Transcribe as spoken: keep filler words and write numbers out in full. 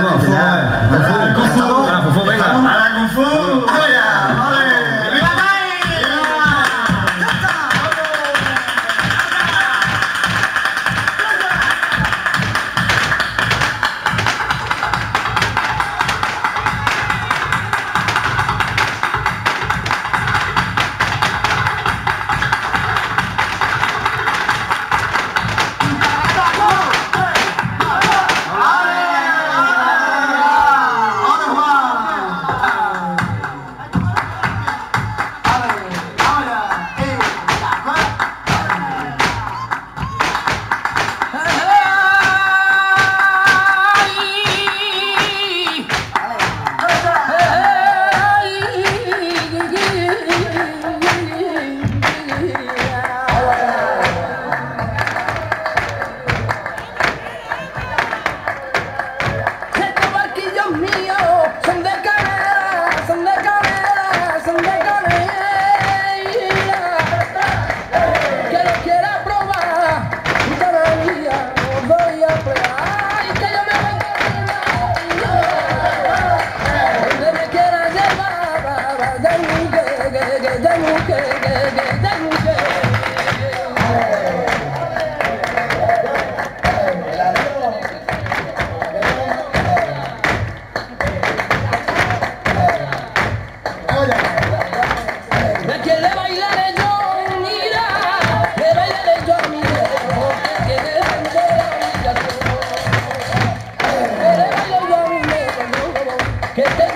Kung Fu, venga. Ala Kung Fu. Ala, vale. Viva Kai! Viva! Estos barquillos míos son de carrera, son de carrera, son de carrera. Que los quiera probar, y cada día los voy a probar. Y que yo me voy corriendo, donde me quiera llevar, que, que, que, que, que, que, que, que, que, que. ¿A quién le bailaré yo? Mira, le bailaré yo a mi viejo, que tiene ranchera obligación. Le bailo yo a mi viejo, que te